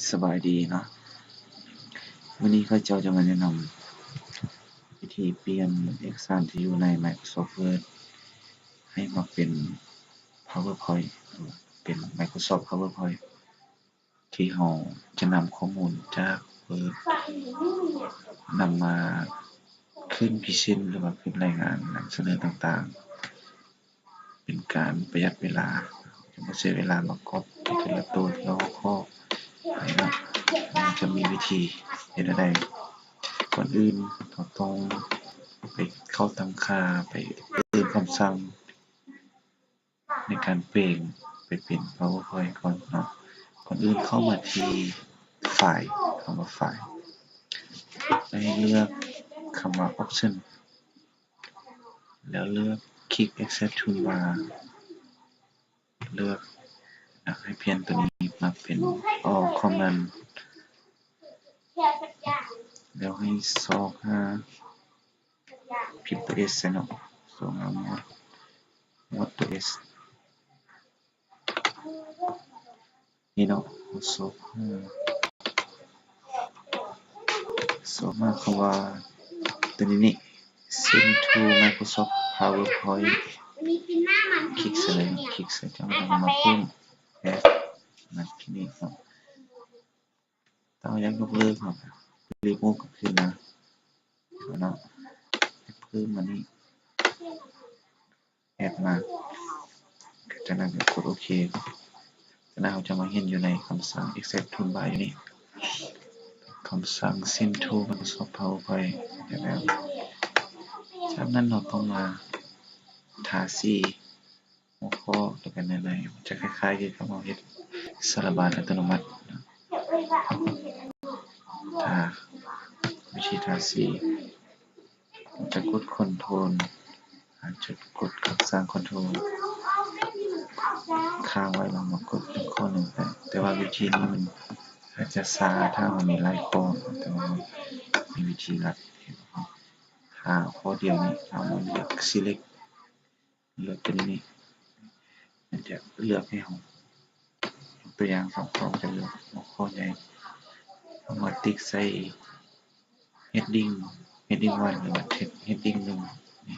ສະບາຍດີເນາະ, ມື້ນີ້ຂ້າພະເຈົ້າຈະມາແນະນຳວິທີປ່ຽນເອກສານທີ່ຢູ່ໃນ Microsoft Word ໃຫ້ມາເປັນ PowerPoint ເປັນ Microsoft PowerPoint ທີ່ເຮົາຈະນຳຂໍ້ມູນຈາກ Word ນຳມາຂຶ້ນ Present ຫຼືວ່າຂຶ້ນລາຍງານນຳສະເໜີຕ່າງໆ. ເປັນການປະຢັດເວລາ, ຈະບໍ່ເສຍເວລາມາກັອບແຕ່ລະໂຕ ແຕ່ລະຫົວຂໍ້ເນາະ. ຈະມີວິທີເຮັດແນວໃດ? ກ່ອນອື່ນເຮົາຕ້ອງໄປເຂົ້າຕັ້ງຄ່າ, ໄປເພີ່ມຄຳສັ່ງໃນການເປ່ງໄປເປັນ PowerPoint ກ່ອນເນາະ. ກ່ອນອື່ນເຂົ້າມາທີ່ File, ເຂົ້າມາ File ແລ້ວໃຫ້ເລືອກຄຳວ່າ Option ແລ້ວເລືອກ Quick Access Toolbar ເລືອກ ອາ ໃຫ້ປ່ຽນໂຕນີ້ມາເປັນ All Command ແລ້ວໃຫ້ຊອກຫາ ພິມຕົວ S ໃສ່ເນາະ, ຊອກຫາ Mod Mod ຕົວ S ນີ້ເນາະ. ຊອກຫາ ຊອກຫາຄຳວ່າຕົວນີ້ນີ້ Send to Microsoft PowerPoint ຄລິກໃສ່ເລີຍ, ຄລິກໃສ່ ຈາກນັ້ນເຮົາມາເພີ່ມ Add ນະ ຄລິກນີ້ເນາະ. ຖ້າເຮົາຢາກຍົກເລີກ ເຮົາກໍ remove ກັບຄືນມາເນາະ, ເພີ່ມມານີ້ add ມາ, ຈາກນັ້ນກໍກົດໂອເຄ. ຈາກນັ້ນເຮົາຈະມາເຫັນຢູ່ໃນຄຳສັ່ງ Access Toolbar ຢູ່ນີ້, ຄຳສັ່ງ Send to Microsoft PowerPoint ແລ້ວ. ຈາກນັ້ນເຮົາຕ້ອງມາທາສີ ຫົວຂໍ້ ແລ້ວກໍເນື້ອໃນ ຈະຄ້າຍໆຄືກັບເຮົາເຮັດສາລະບານອັດຕະໂນມັດເນາະ. ຖ້າວິທີທາສີ ຈະກົດ Control ອາດຈະກົດຄຳສັ່ງ Control ຄ້າງໄວ້ ແລ້ວມາກົດອີກຂໍ້ໜຶ່ງໄດ້, ແຕ່ວ່າວິທີນີ້ມັນອາດຈະຊ້າ ຖ້າເຮົາມີຫຼາຍຂໍ້, ແຕ່ວ່າມີວິທີລັດ ຖ້າຂໍ້ດຽວນີ້ ເຮົາມາເລືອກ Select ເລືອກຕົວນີ້ ມັນຈະເລືອກໃຫ້ເຮົາ ຍົກຕົວຢ່າງສອງຂໍ້ ຈະເລືອກຫົວຂໍ້ໃຫຍ່ ເຮົາມາຕິກໃສ່ Heading Heading ໜຶ່ງ ຫຼືວ່າ Heading ໜຶ່ງ ນີ້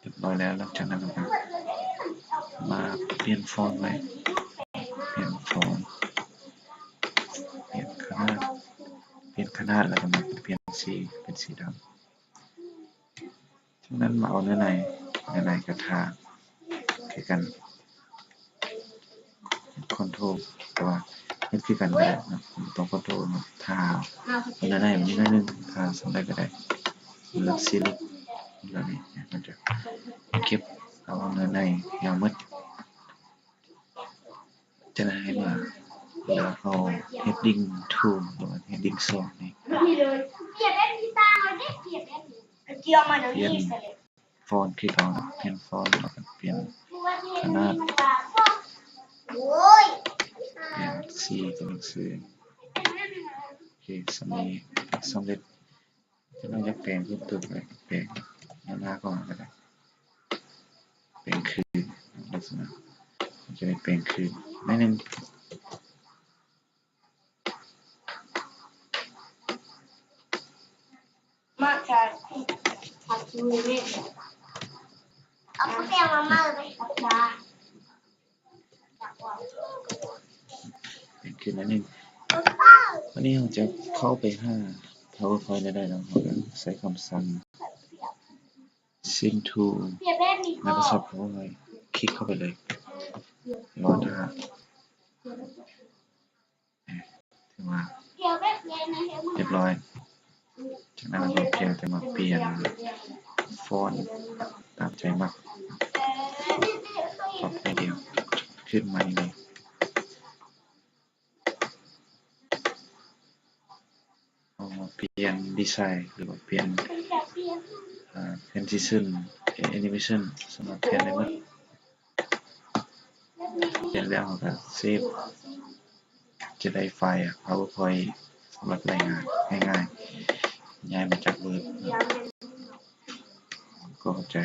ຮຽບຮ້ອຍແລ້ວ. ຫຼັງຈາກນັ້ນເຮົາກໍມາປ່ຽນຟອນໄວ້ ປ່ຽນຟອນ ປ່ຽນຂະໜາດ ປ່ຽນຂະໜາດ ແລ້ວກໍມາປ່ຽນສີເປັນສີດຳ. ຈາກນັ້ນມາເອົາເນື້ອໃນ, ເນື້ອໃນກໍທາຄືກັນ Control ແຕ່ວ່າເຮັດຄືກັນກໍໄດ້ເນາະ, ບໍ່ຕ້ອງ Control ເນາະ. ທາເນື້ອໃນມັນໜ້ອຍໜຶ່ງ, ທາສ່ຳໃດກໍໄດ້, ເລືອກ Select ແບບນີ້ ມັນຈະເກັບເອົາເນື້ອໃນໃຫ້ເຮົາໝົດ. ຈະໄດ້ໃຫ້ມາເລືອກເອົາ Heading ໜຶ່ງ ຫຼືວ່າ Heading ສອງ ນີ້ ປ່ຽນຟອນຄືເກົ່າ, ປ່ຽນຟອນ ແລ້ວກໍປ່ຽນຂະໜາດ, ປ່ຽນສີຕົວໜັງສື. ໂອເຄ, ສ່ຳນີ້ສຳເລັດ. ຖ້າເຮົາຢາກແປງເພີ່ມເຕີມກໍໄດ້, ແປງໜ້າໆ ເຂົ້າມາກໍໄດ້, ແປງຄືນ ລັກສະນະ ຈະໄດ້ແປງຄືນໜ້ອຍໜຶ່ງ. ເປັນຂຶ້ນໜ້ອຍໜຶ່ງ. ບາດນີ້ເຮົາຈະເຂົ້າໄປຫາ PowerPoint ໄດ້ແລ້ວ, ເຮົາກໍໃຊ້ຄຳສັ່ງ Send to Microsoft PowerPoint ຄລິກເຂົ້າໄປເລີຍ, ລໍຖ້າ. ຖືວ່າຮຽບຮ້ອຍ. ຈາກນັ້ນເຮົາກໍພຽງແຕ່ມາປ່ຽນຟອນຕາມໃຈມັກ, ປັບໜ້ອຍດຽວ ຂຶ້ນມານີ້ເລີຍ. ເຮົາມາປ່ຽນດີໄຊ ຫຼືວ່າປ່ຽນ ເອີ transition animation ສາມາດປ່ຽນໄດ້ໝົດ. ປ່ຽນແລ້ວເຮົາກໍເຊບ, ຈະໄດ້ໄຟລ໌ PowerPoint ສຳລັບລາຍງານງ່າຍໆ, ຍ້າຍມາຈາກ Word. ກໍເຂົ້າໃຈ.